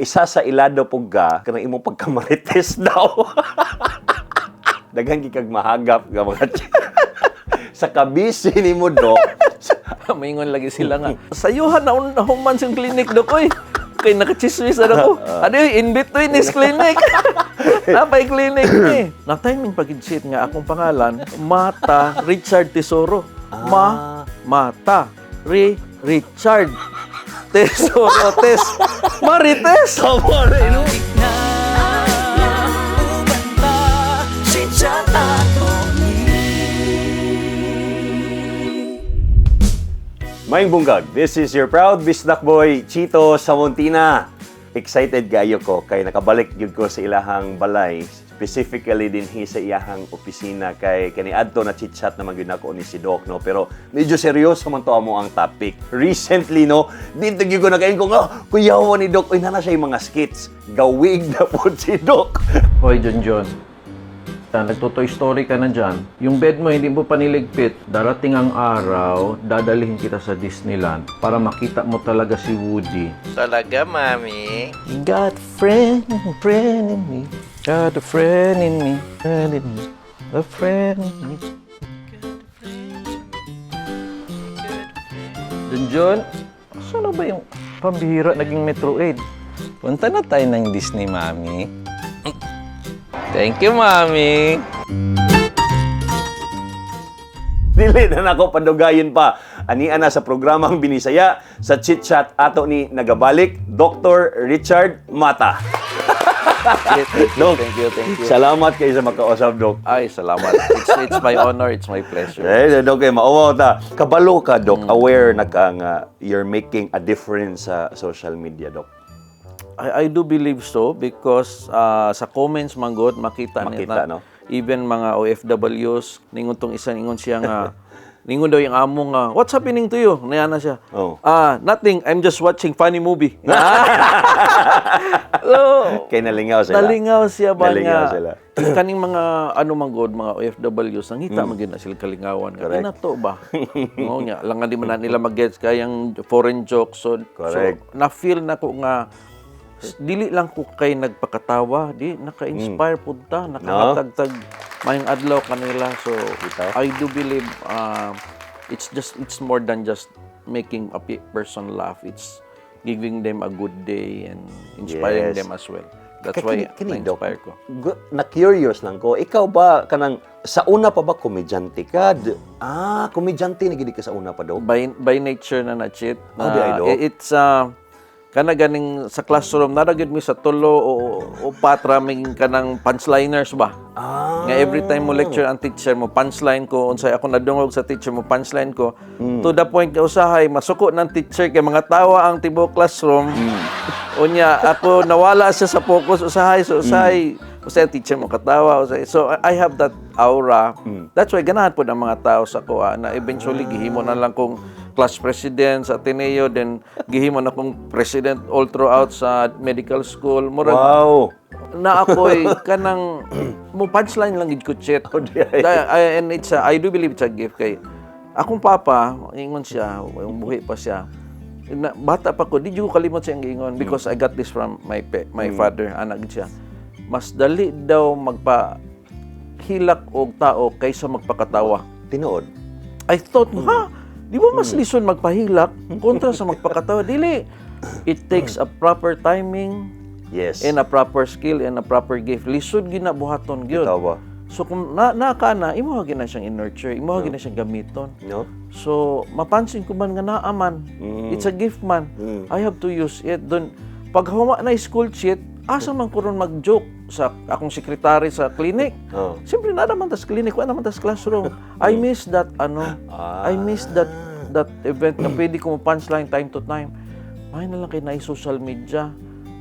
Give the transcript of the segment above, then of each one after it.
Isa sa ilado pug ka kanang imong pagkamarites daw. Daghan gid kag mahagap nga mga sa kabisi nimo, Dok. Maingon lagi sila nga, "Sayuhan na nahuman sa clinic, Dok, oy. Kay nakachismis na ako. Ano yung in between is clinic. Napay clinic ni." Na timing pagid nga akong pangalan, Mata Richard Tesoro. Ma Mata Ri Richard Tesoro Tes. Marites. Tama rin, no? Na uban ta Chit-chat ato ni. Maayong bungkag, this is your proud Bisdak boy, Chito Samontina. Excited kayo ko kay nakabalik gyud ko sa ilahang balay, specifically dinhi sa iyahang opisina, kay kaniadto na chit-chat naman gyud nako ni si Doc, no, pero medyo seryoso man to amo ang topic. Recently, no, dito gyud ko nakain ko nga kuyawa ni Doc, uy, nana siya yung mga skits. Gawig na po si Doc. Hoy, John John. Nagto-Toy Story ka na dyan. Yung bed mo, hindi mo paniligpit. Darating ang araw, dadalhin kita sa Disneyland para makita mo talaga si Woody. Talaga, Mami? Got a friend, friend in me. Got a friend in me, friend in me. A friend in me. John John, saan na ba yung pambihira naging Metro 8? Punta na tayo ng Disney, Mami. Thank you, Mami. Dili na nako padugayin pa. Ania na sa programang Binisaya sa Chit Chat ato ni nagabalik Dr. Richard Mata. Thank you, Doc, thank you, thank you. salamat kayo sa makausap, Doc. Ay, salamat. It's my honor, it's my pleasure. Eh, Doc, eh, mauwaw ta. Kabalo ka, Doc. Aware na ka nga you're making a difference sa social media, Doc. I do believe so because sa comments man gud makita, Makita, nila. No? Even mga OFWs, ningon tong isa, ningon siya nga, ningon daw yung amo nga, "What's happening to you?" Naya na siya. Oh. "Ah, nothing. I'm just watching funny movie." So, Kay nalingaw sila. Nalingaw siya ba Nalingaw nga sila. Kaning mga ano man god, mga OFWs, nangita man gyud na sila kalingawan nga kinato ba, no, nya lang nga di man na nila magets kayang foreign jokes, so, so na feel na ko nga dili lang ko kay nagpakatawa, di naka-inspire pud ta, nakahatag maayong adlaw kanila. So Bitaw. I do believe it's more than just making a person laugh. It's giving them a good day and inspiring them as well. That's why Kini, Doc, na-inspire ko. Na-curious lang ko, ikaw ba kanang sa una pa ba komedyante ka? Ah, komedyante na gid ka sa una pa, Doc? By nature na na, Chit. Oh, di ay, Doc? It's kana ganing sa classroom nara gyud mi sa tulo o upat raming kanang punchliners ba. Nga every time mo lecture ang teacher mo punchline ko, unsay ako nadungog sa teacher mo punchline ko, to the point nga usahay masuko ng teacher kay mga tawa ang tibuok classroom. Unya ako nawala siya sa focus usahay, so usahay usahay ang teacher mo katawa usahay. So I have that aura. That's why ganahan pod ang mga tao sa kuha na eventually gihimo na lang kong class president sa Ateneo, then gihimo na kong president all throughout sa medical school. Murag na ako'y kanang mo punchline lang gid ko, Chet. Oh, di ay. And I do believe it's a gift kay akong papa, ingon siya, yung buhi pa siya. Na, bata pa ko, di jud ko kalimot sa iyang giingon because I got this from my father, anak gid siya. Mas dali daw magpa hilak og tao kaysa magpakatawa. Tinuod. I thought, "Ha? Di ba mas lison magpahilak kontra sa magpakatawa?" Dili. It takes a proper timing and a proper skill and a proper gift. Lisod ginabuhaton gyud. Bitaw ba? So kung na naka na, imo gyud na siyang i-nurture, imo gyud na siyang gamiton. No? So mapansin ko man nga naa man. It's a gift man. I have to use it. Dun pag huma na school, Chit, asa man ko ron mag-joke sa akong sekretary sa clinic? Oh. Siyempre na naman tas clinic, wala naman tas classroom. I miss that ano. I miss that that event na pwede ko mo punchline time to time. May na lang kay na social media.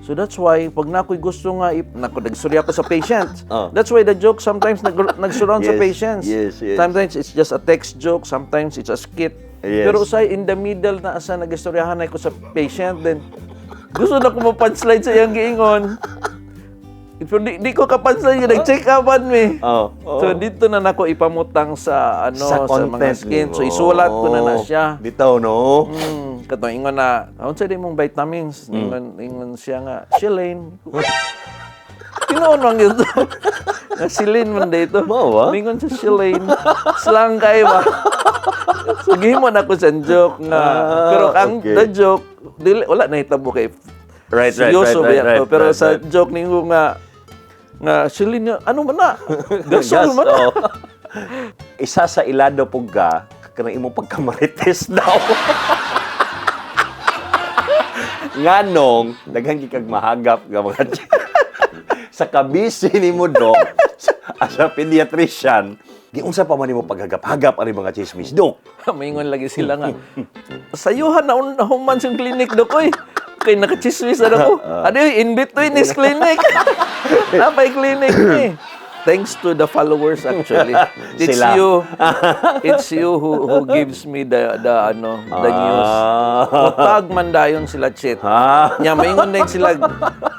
So that's why pag na ako'y gusto nga nako nagsurya ako sa patients. That's why the joke sometimes nag-surround sa patients. Sometimes it's just a text joke, sometimes it's a skit. Pero usay in the middle na asa nagistoryahan na ko sa patient, then gusto na ko mo punchline sa iyang giingon. Pero di ko ka-punchline, nag-check up on me. So dito na nako ipamutang sa ano Sa sa, mga content skin. So nimo. isulat ko na na siya. Bitaw, no? Mm, Katong ingon na, "Unsa di mong vitamins?" Ingon siya nga, "Shilane." Tinuod man gyud to. Nga Shilane man dito. Mao ba? Ingon sa Shilane. Slang kay ba? So gihimo na ko sa joke nga. Pero ang the joke dili, wala nahitabo kay seryoso ba yan to? Pero sa joke ninyo nga nga Shilane nga, ano man na? Gasol Gas, man na. oh. Isa sa ilado pug ka, kanang imong pagkamarites daw. Nganong daghan gid kag mahagap nga mga sa kabisi nimo, Dok, as a pediatrician, giunsa pa man nimo paghagap-hagap ani mga chismis, Dok? Maingon lagi sila nga, "Sayuhan na human sa clinic, Dok, oy. Kay nakachismis na ako." Ano yung in between is clinic. Napay clinic ni. Thanks to the followers, actually. It's Sila. you. It's you who gives me the ano, the news. Mutag man dayon sila, Chit. Nya maingon din sila,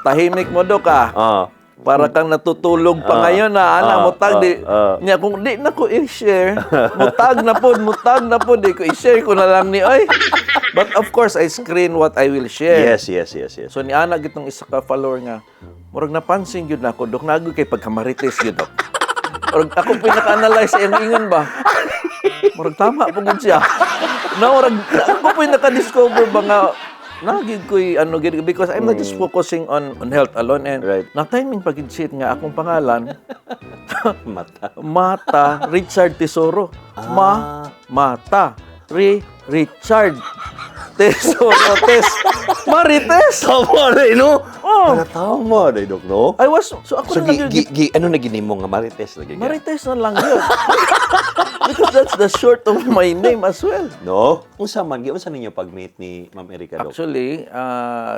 "Tahimik mo, Dok, ah. Para kang natutulog pa ngayon na ana." Mutag di. Nya kung di na ko i-share, mutag na pod, mutag na pod, di ko i-share ko na lang ni oy. But of course I screen what I will share. Yes. So ni ana gitong isa ka follower nga, "Murag napansin gyud nako, Dok, nagoy kay pagkamarites gyud, Dok." Murag ako pinaka-analyze ang ingon ba. Murag tama po gud siya. Na murag ako po naka-discover ba nga nagig ko'y ano gid because I'm not just focusing on health alone and na timing pag shit nga akong pangalan Mata. Mata Richard Tesoro. Ma Mata Ri Richard Tesoro Tes Marites. Tama na, no? Oh. Wala, tama na, Dok, no? I was so ako So, na lang gi, gi, ano na ginimo nga marites na? Marites na lang yun. Because that's the short of my name as well. No? Unsa man, giunsa ninyo pag-meet ni Ma'am Erika, Dok? Actually,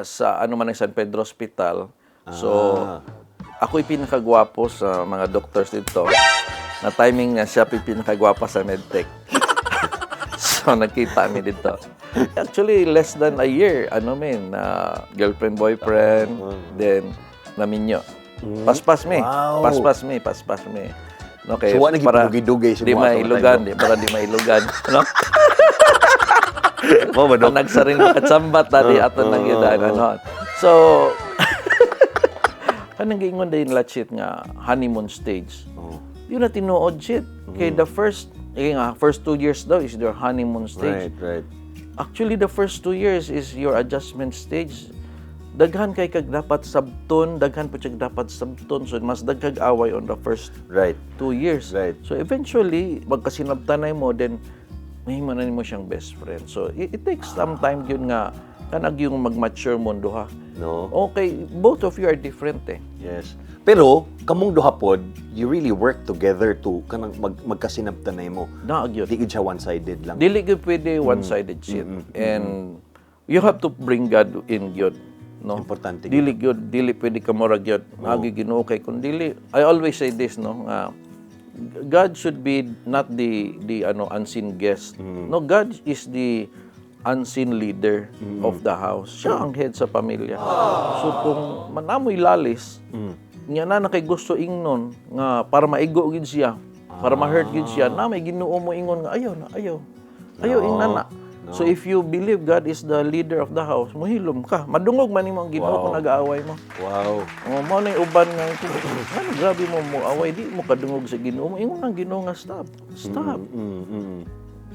sa ano man ang San Pedro Hospital, so ako'y pinakagwapo sa mga doctors dito. Na timing nga siya pa'y pinakagwapa sa medtech. So nagkita mi dito. Actually, less than a year, ano min, na girlfriend, boyfriend, then naminyo. Paspas mi. Paspas mi, paspas mi. Okay, So, wa na gipudugay-dugay sa di mga atong mailugan, time, di para di mailugan. No? Mao ba, Dok? Nagsaring makatsambat tadi ato nang yudan ano. So kanang giingon din la, Chit, nga honeymoon stage. Yun na tinuod, Chit. Kay the first eh, nga, first 2 years daw is their honeymoon stage. Actually, the first 2 years is your adjustment stage. Daghan kay kag dapat sabton, daghan po siya dapat sabton. So, mas daghag away on the first 2 years. So, eventually, magkasinabtanay mo, then, mahimo na nimo siyang best friend. So, it takes some time yun nga, kanag yung mag-mature mo duha. No? Okay, both of you are different eh. Yes. Pero kamong duha pod, you really work together to kanang magkasinabtanay mo. Naa gyud. Di gyud siya one-sided lang. Dili gyud pwede one-sided shit. And you have to bring God in gyud. No? Importante. Dili gyud, dili pwede ka murag gyud. Agi Ginoo kay kun dili, I always say this, no, nga God should be not the ano, unseen guest. No, God is the unseen leader of the house. Siya ang head sa pamilya. So kung manamoy lalis, nya na na kay gusto ingnon nga para maigo gid siya, para ma-hurt gid siya, na may Ginoo mo ingon nga ayaw na, ayaw. Ayaw ingnan na. So if you believe God is the leader of the house, muhilom ka. Madungog man nimo ang Ginoo kung nag-aaway mo. Oh, mao na yung uban nga ano, grabe mo mo away, di mo kadungog sa Ginoo mo. Ingon ang Ginoo nga stop. Stop.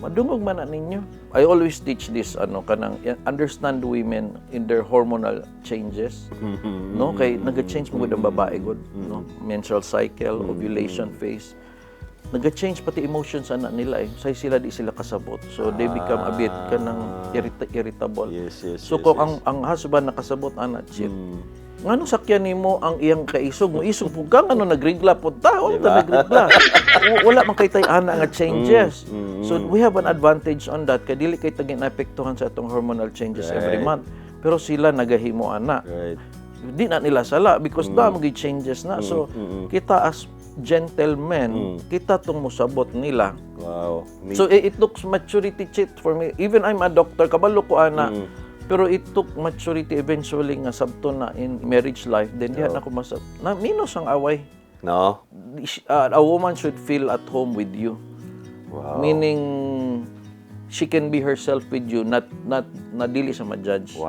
Madungog man na ninyo. I always teach this, ano, kanang understand women in their hormonal changes. No, kay naga-change mo gud ang babae gud, no? Menstrual cycle, ovulation phase. Naga-change pati emotions ana nila eh. Say sila di sila kasabot. So they become a bit kanang irritable. So kung ang husband nakasabot ana, Chit. Ngano sakyan nimo ang iyang kaisog mo, isog pud ka, ngano nagrigla pud ta, wala ta nagrigla. Wala man kay tay ana nga changes. So we have an advantage on that kay dili kay tagin apektuhan sa atong hormonal changes every month. Pero sila nagahimo ana. Di na nila sala because da mo changes na. So kita as gentlemen, kita tong musabot nila. So it looks maturity, Chit, for me. Even I'm a doctor, kabalo ko ana. Pero it took maturity eventually nga sabto na in marriage life. Then diha na ko masab. Na minus ang away. No? A woman should feel at home with you. Meaning She can be herself with you, not na dili sa ma-judge.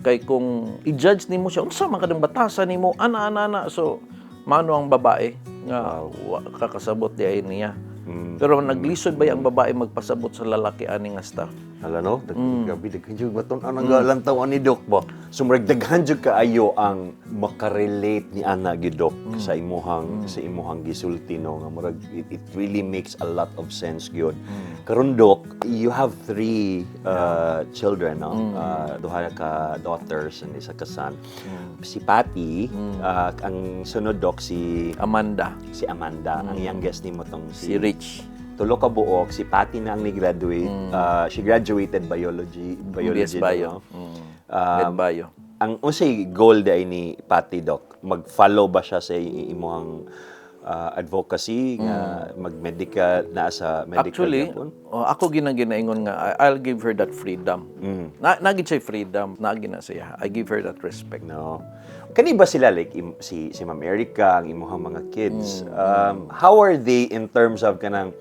Kay kung i-judge nimo siya, unsa man kanang batasan nimo, ana ana ana, so mano ang babae nga wa kakasabot di ay niya. Pero naglisod ba ang babae magpasabot sa lalaki ani nga stuff? Hala no, grabe, daghan jud matun-an ang galantaw ani, Dok, ba. So murag daghan jud kaayo ang makarelate ni ana gyud, Dok, sa imuhang gisulti, no, nga murag it really makes a lot of sense gyud. Karon, Dok, you have three children, no? Duha ka daughters and isa ka son. Si Patty, ang sunod, Dok, si Amanda. Si Amanda, ang youngest nimo tong si Rich. Tulo ka buok, si Patty na ang ni-graduate. She graduated biology BS Bio. no? Med Bio. Ang unsay goal diay ni Patty, Doc? Mag-follow ba siya sa imuhang advocacy nga mag-medical na sa medical Actually, gyapon? Oh, ako ginang ginaingon nga I'll give her that freedom. Na nagid siya freedom, naagi na siya. I give her that respect. No. Kani ba sila, like si Ma'am Erica, ang imuhang mga kids? How are they in terms of kanang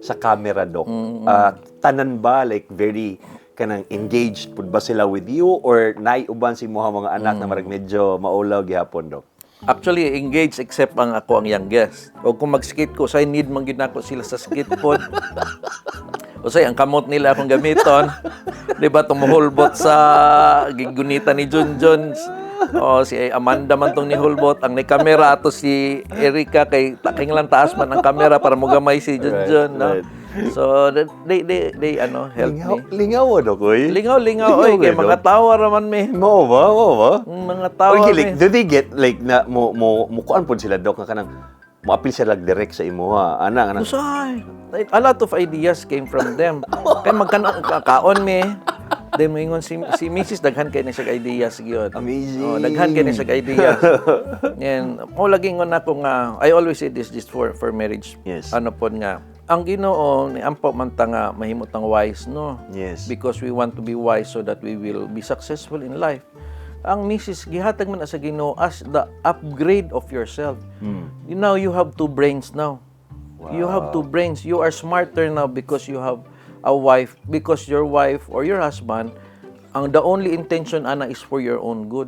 sa camera, Doc? Tanan ba, like, very kanang engaged pud ba sila with you or naay uban sa imuhang mga anak na marag medyo maulaw gihapon, Doc? Actually, engaged except ang ako ang youngest. O kung mag-skate ko, say need man gyud nako sila sa skateboard. O say ang kamot nila akong gamiton. Di ba tumuhulbot sa gigunita ni Junjun? O si Amanda man tong nihulbot, ang ni kamera ato si Erika kay taking lang taas man ang kamera para mogamay si Junjun, no? So they ano, help Lingaw, me. lingaw, Dok, oy. Lingaw, lingaw, oy, kay kay, mga Dok. tawa raman mi. Mo ba? Mo ba? Mga tawa Okay, like, mi. do they get, like, na, mo kuan pod sila, Dok, nga kanang, moapil sila direct sa imuha, ana, kanang, Usay. Like, a lot of ideas came from them. Kay magkan kaon mi. Then moingon si Mrs. daghan kay na siya ideas gyud. Amazing. Oh, daghan kay na siya ideas. And mo lagi ingon ako nga I always say this just for marriage. Ano pod nga ang Ginoo ni ampo man ta nga mahimo tang wise, no? Yes. Because we want to be wise so that we will be successful in life. Ang misis gihatag man na sa Ginoo as the upgrade of yourself. You now you have two brains now. You have two brains. You are smarter now because you have a wife, because your wife or your husband, ang the only intention ana is for your own good.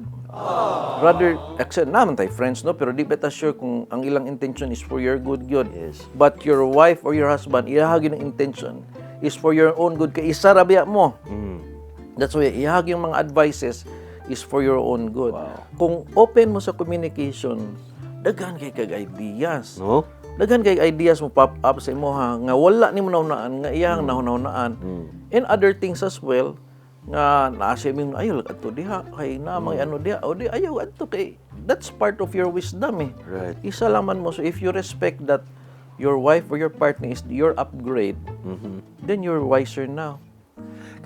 Rather, except naman tayo friends, no? Pero di ba ta sure kung ang ilang intention is for your good gyud. But your wife or your husband, iyahag ang intention is for your own good. Kay isa ra biya mo. That's why ihag yung mga advices is for your own good. Kung open mo sa communication, daghan kay kag ideas. No? Daghan kay ideas mo pop up sa imo ha nga wala nimo nahunaan nga iyang nahunahunaan. And other things as well nga naa siya ming ayaw adto diha kay na mga ano diha o di ayaw adto kay that's part of your wisdom eh. Isa laman mo, so if you respect that your wife or your partner is your upgrade, then you're wiser now.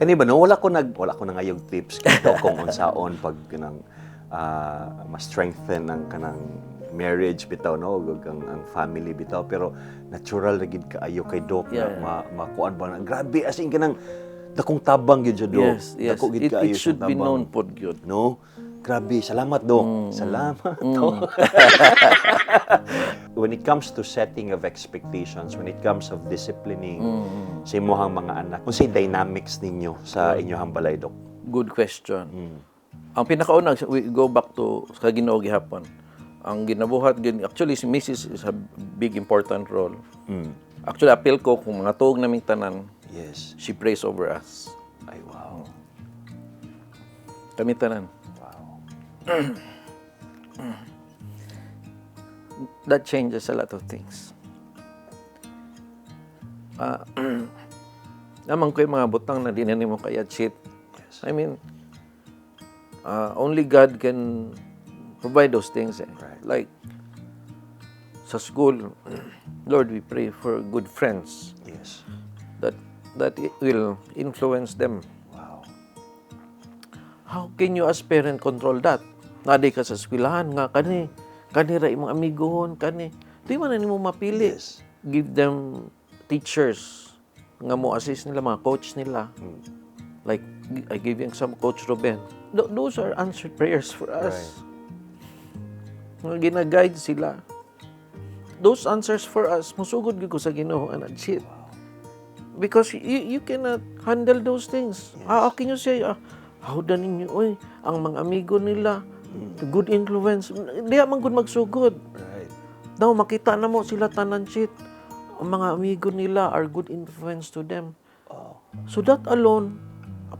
Kani ba, no, wala ko nangayog tips kito kung unsaon pag kanang ma-strengthen ang kanang marriage bitaw, no, ug ang family bitaw, pero natural ra gid kaayo kay Doc na makuan ba na grabe, as in kanang dakong tabang gyud siya, Doc. Yes. Dako gid kaayo It should siyang be tabang. Known pod gyud. No? Grabe, salamat, Dok. Salamat, Dok. When it comes to setting of expectations, when it comes of disciplining sa imuhang mga anak, unsay dynamics ninyo sa inyong balay, Dok? Good question. Ang pinakauna, we go back to sa Ginoo gihapon. Ang ginabuhat gid actually si Mrs. is a big important role. Actually, appeal ko kung mga tuog naming tanan, she prays over us. Ay, wow. Kami tanan. That changes a lot of things. Ah, naman ko yung mga butang na di na nimo kaya cheat. I mean, only God can provide those things eh. Like, sa school, Lord, we pray for good friends that it will influence them. How can you as parent control that? Naday ka sa eskwelahan nga kani kani ra imong amigohon kani. Di man na nimo mapili. Give them teachers nga mo assist nila, mga coach nila. Like I give you some Coach Ruben. Those are answered prayers for us. Nga gina-guide sila. Those answers for us, musugod gyud ko sa Ginoo and shit. Because you cannot handle those things. Ah, okay nyo say, ah, how da ninyo, oy, ang mga amigo nila, good influence. Diha man gud magsugod. Daw makita na mo sila tanan shit. Ang mga amigo nila are good influence to them. So that alone,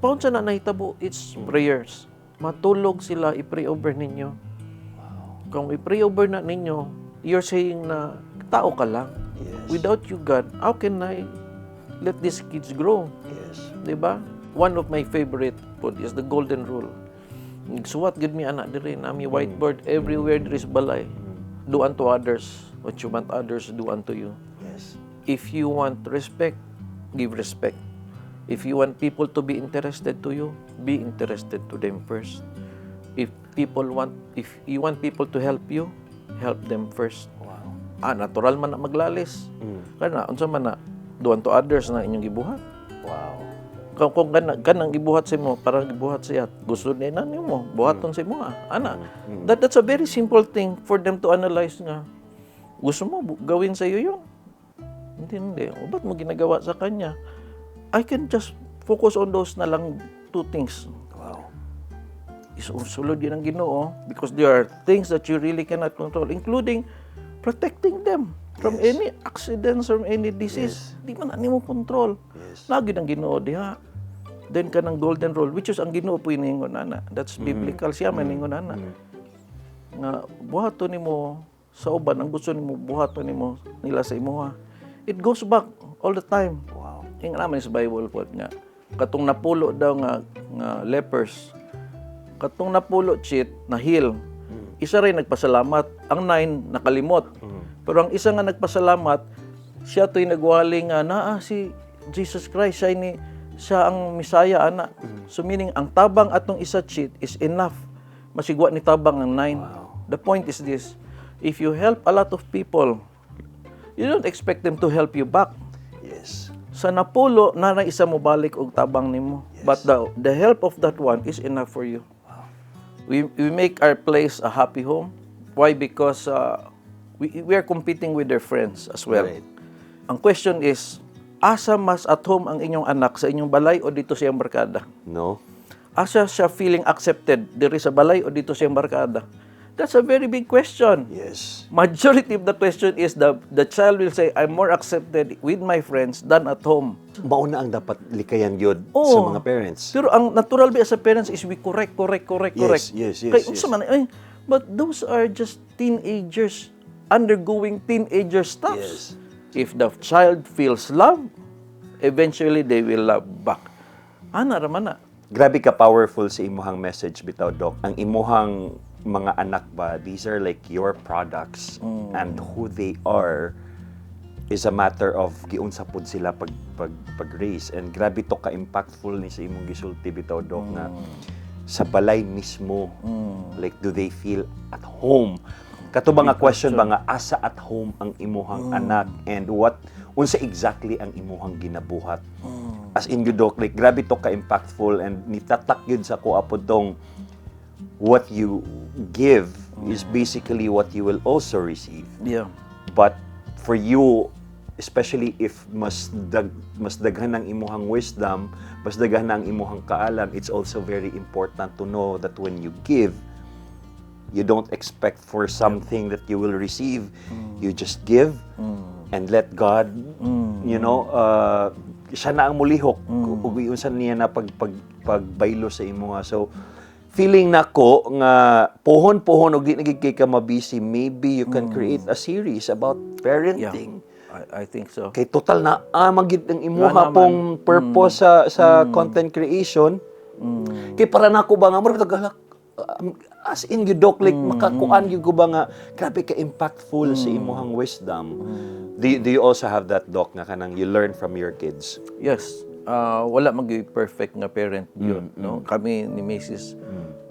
paunsa na nahitabo, it's prayers. Matulog sila, i-pray over ninyo. Kung i-pray over na ninyo, you're saying na tao ka lang. Without you, God, how can I let these kids grow? 'Di ba? One of my favorite pod is the golden rule. Nagsuwat gid mi ana diri, naa mi whiteboard everywhere there is balay. Do unto others what you want others to do unto you. If you want respect, give respect. If you want people to be interested to you, be interested to them first. If you want people to help you, help them first. Ah, natural man na maglalis. Kana unsa man na, do unto others na inyong gibuhat. Kung kanang gibuhat sa imo, parang gibuhat siya, gusto niya na nimo, buhaton sa imo ah. Ana. That's a very simple thing for them to analyze nga. Gusto mo gawin sa iyo 'yun? Hindi, hindi. O, ba't mo ginagawa sa kanya? I can just focus on those na lang two things. Isulod yun ang Ginoo because there are things that you really cannot control, including protecting them from any accidents, from any disease. Di man na nimo control. Lagi ng Ginoo diha. Then kanang golden rule, which is ang Ginoo po iningon ana. That's biblical, siya man ningon ana. Nga buhaton nimo sa uban ang gusto nimo buhaton nimo nila sa imuha. It goes back all the time. Ingon naman sa Bible po nga katong napulo daw nga lepers, katong napulo cheat na heal. Isa rin nagpasalamat, ang nine nakalimot. Pero ang isa nga nagpasalamat, siya to'y nagwali nga naa si Jesus Christ, siya ni siya ang Messiah ana. So meaning ang tabang atong isa cheat is enough. Masigwa ni tabang ang nine. The point is this: if you help a lot of people, you don't expect them to help you back. Sa napulo na na isa mo balik og tabang nimo. But the help of that one is enough for you. We make our place a happy home. Why? Because we are competing with their friends as well. Ang question is, asa mas at home ang inyong anak, sa inyong balay o dito sa iyang barkada? No? Asa siya feeling accepted, diri sa balay o dito sa iyang barkada? That's a very big question. Majority of the question is the child will say, "I'm more accepted with my friends than at home." Mao na ang dapat likayan gyud Oo. Sa mga parents. Pero ang natural ba sa parents is we correct, correct, correct, correct. Kay, unsa man, ay, but those are just teenagers undergoing teenager stuffs. If the child feels love, eventually they will love back. Ana ra man na. Grabe ka powerful sa imuhang message bitaw, Doc. Ang imuhang mga anak ba, these are like your products and who they are is a matter of giunsa pod sila pag raise, and grabe to ka impactful ni sa imong gisulti bitaw, Doc, nga sa balay mismo, like, do they feel at home? Kato ba nga question ba nga asa at home ang imuhang anak and what unsa exactly ang imuhang ginabuhat? As in gyud, Doc, like grabe to ka impactful and nitatak gyud sa ko apod tong what you give is basically what you will also receive. But for you, especially if mas daghan ang imuhang wisdom, mas daghan ang imuhang kaalam, it's also very important to know that when you give, you don't expect for something that you will receive. You just give and let God, siya na ang mulihok ug unsa niya na pag pagbaylo sa imuha. So feeling nako nga pohon-pohon og di na gid kay ka mabisi, maybe you can create a series about parenting. I think so. Kay total na ah magid ang imuha Nga naman. Pong purpose sa content creation. Kay para nako ba nga murag tagalak as in gyud, Doc, like makakuan gyud ko ba nga grabe ka impactful sa imuhang wisdom. Do you also have that, Doc, nga kanang you learn from your kids? Yes. Ah, wala mag perfect nga parent yun, no? Kami ni Mrs.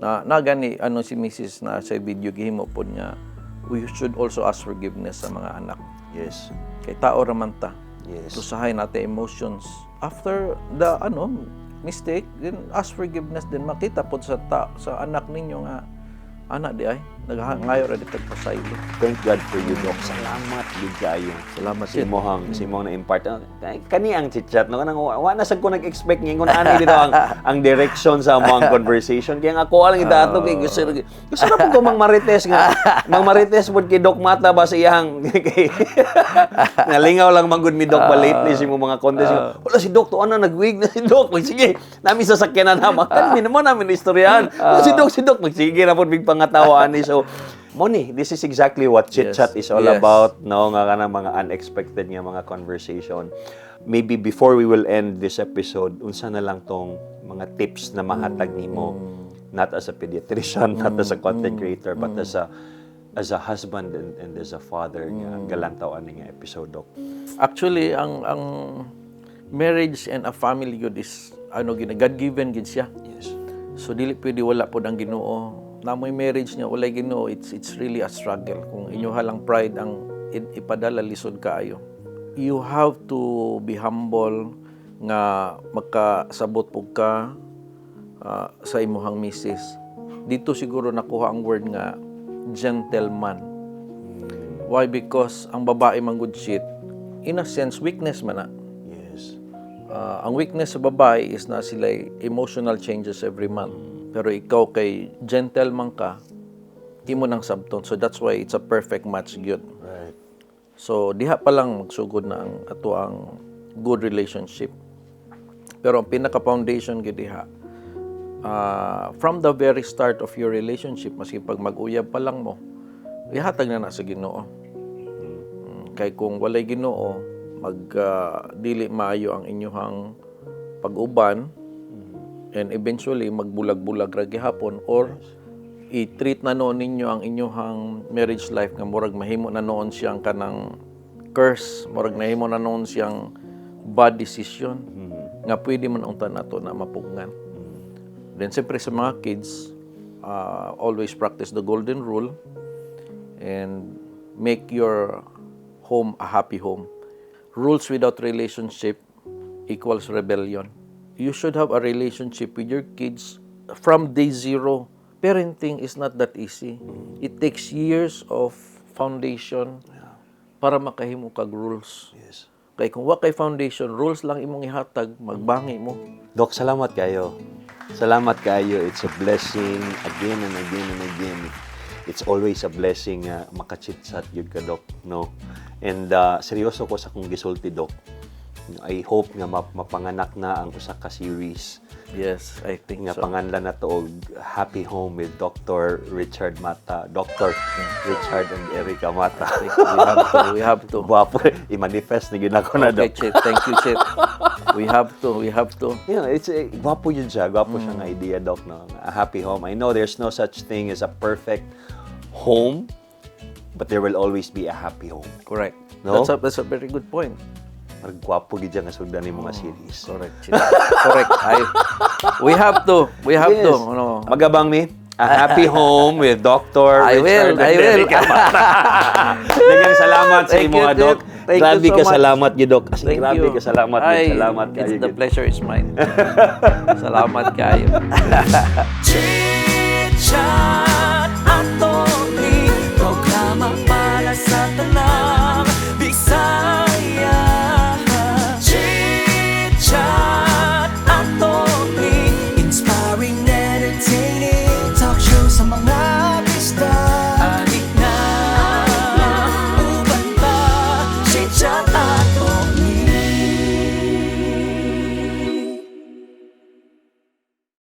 Na nagani ano si Mrs. na sa video gihimo pod niya, we should also ask forgiveness sa mga anak. Kay tao ra man ta. Usahay natin emotions. After the ano mistake, then ask forgiveness, then makita pod sa anak ninyo nga Ana di ay naghangayo ra ditag pasaylo. Thank God for you, Doc. Salamat gyud kaayo. Salamat, sa Sid. imong na-impart. Kani ang chit-chat, no, kanang wa na sad ko nag-expect ngingon ani dito ang direction sa among conversation. Kaya nga ako lang idato kay gusto ra pud ko mang marites nga mang marites pud kay Doc Mata ba sa iyang kay nalingaw lang man gud mi, Doc, ba lately sa imong mga contest. Wala si Doc to ano, nagwig na si Doc. Mag sige, nami sa sakyanan na makan mi naman namin istoryahan. Wala si Doc, si Doc magsige na pud mig pangatawa ani. So Moni, this is exactly what chit chat is all about, no, nga kanang mga unexpected nga mga conversation. Maybe before we will end this episode, unsa na lang tong mga tips na mahatag nimo, not as a pediatrician, not as a content creator, but as a husband and as a father nga galantaw ani nga episode, Doc? Actually, ang marriage and a family good is ano gina God-given gid siya. So dili pwede wala pod ang Ginoo. Namoy marriage niya walay Ginoo, it's really a struggle. Kung inyo halang pride ang ipadala, lisod kaayo. You have to be humble nga makasabot pug ka sa imuhang misis. Dito siguro nakuha ang word nga gentleman. Why? Because ang babae man gud shit, in a sense, weakness man na. Ang weakness sa babae is na sila emotional changes every month. Pero ikaw kay gentleman ka, imo nang sabton. So that's why it's a perfect match gyud. So diha pa lang magsugod na ang ato ang good relationship. Pero ang pinaka foundation gyud diha, from the very start of your relationship, maski pag mag-uyab pa lang mo, ihatag na na sa Ginoo. Kay kung walay Ginoo, mag dili maayo ang inyuhang pag-uban and eventually magbulag-bulag ra gihapon or i-treat na noon ninyo ang inyuhang marriage life nga murag mahimo na noon siyang kanang curse, murag nahimo na noon siyang bad decision nga pwede man unta nato na mapugngan. Then siyempre sa mga kids, always practice the golden rule and make your home a happy home. Rules without relationship equals rebellion. You should have a relationship with your kids from day zero. Parenting is not that easy. It takes years of foundation para makahimo kag rules. Kay kung wa kay foundation, rules lang imong ihatag, magbangi mo. Doc, salamat kayo. Salamat kayo. It's a blessing again and again and again. It's always a blessing nga makachit-chat yun ka, Doc, no? And seryoso ko sa akong gisulti, Doc. I hope nga mapanganak na ang usa ka series Yes, I think nga so. Panganlan na to og Happy Home with Dr. Richard Mata, Dr. Richard and Erica Mata. I think we have to. We have to. Gwapo, i-manifest na gyud ako na, Okay, Doc. Chit. Thank you, Chit. We have to. We have to. Yeah, it's gwapo yun siya. Gwapo siyang idea, Doc, no? A happy home. I know there's no such thing as a perfect home, but there will always be a happy home. Correct. No? That's a very good point. Parang gwapo gid siya nga sugdan ni mga series. Correct, Chit. Correct. We have to. We have to. Ano. Magabang mi. A Happy Home with Dr. I will, Richard and I will. Erica Mata. Daghang salamat sa Thank imo you, nga, Doc. Chit. Thank you Grabe so ka much. Salamat gyud, Doc. As in, Thank grabe you. ka salamat gyud. Ay, Salamat it's kayo the gyud. Pleasure is mine. Salamat kayo. Chit.